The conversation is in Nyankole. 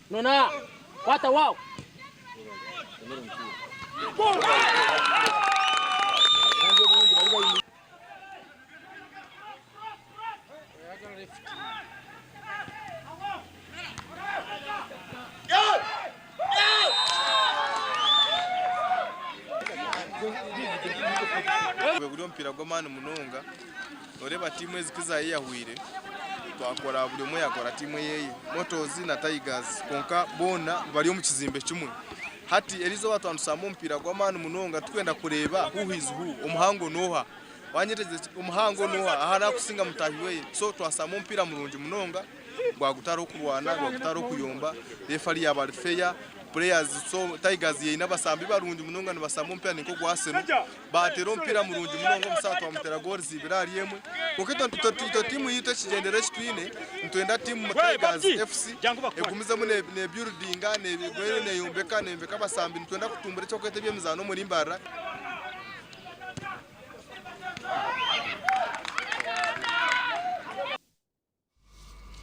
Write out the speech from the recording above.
Nona, kwata waawe. Guri omupiira gw'amaani munonga, noreeba tiimu ezi kuzayeyahwire twakora buri omwe yakora tiimu eyeye, Motors na Tigers kwonka boona bari omu kizimbe kimwe. Hati erizooba twaba nitushamba omupiira gw'amaani munonga turikwenda kureeba who is who, omuhango n'oha. Wanyetegyereza ki? Omuhango n'oha? Aha nakusinga mutaahi weye. So twashamba omupiira murungi munonga gwagutari okurwana, gwagutari okuyomba, referee yaaba ari fair, players so Tigers eine abasambi barungi munonga nibasamba omupiira ninka ogwa Arsenal. Baateera omupiira murungi munonga omusaha twamuteera goals ibiri ahari emwe. Kwonka itwe tiimu yaitu ekigyendererwa eki twine, nitwenda tiimu Tigers FC egumizemu nebuildinga, neyombeka, neyombeka abasambi. Nitwenda kutumbura eki barikweta eby'emizaano omuri Mbarara.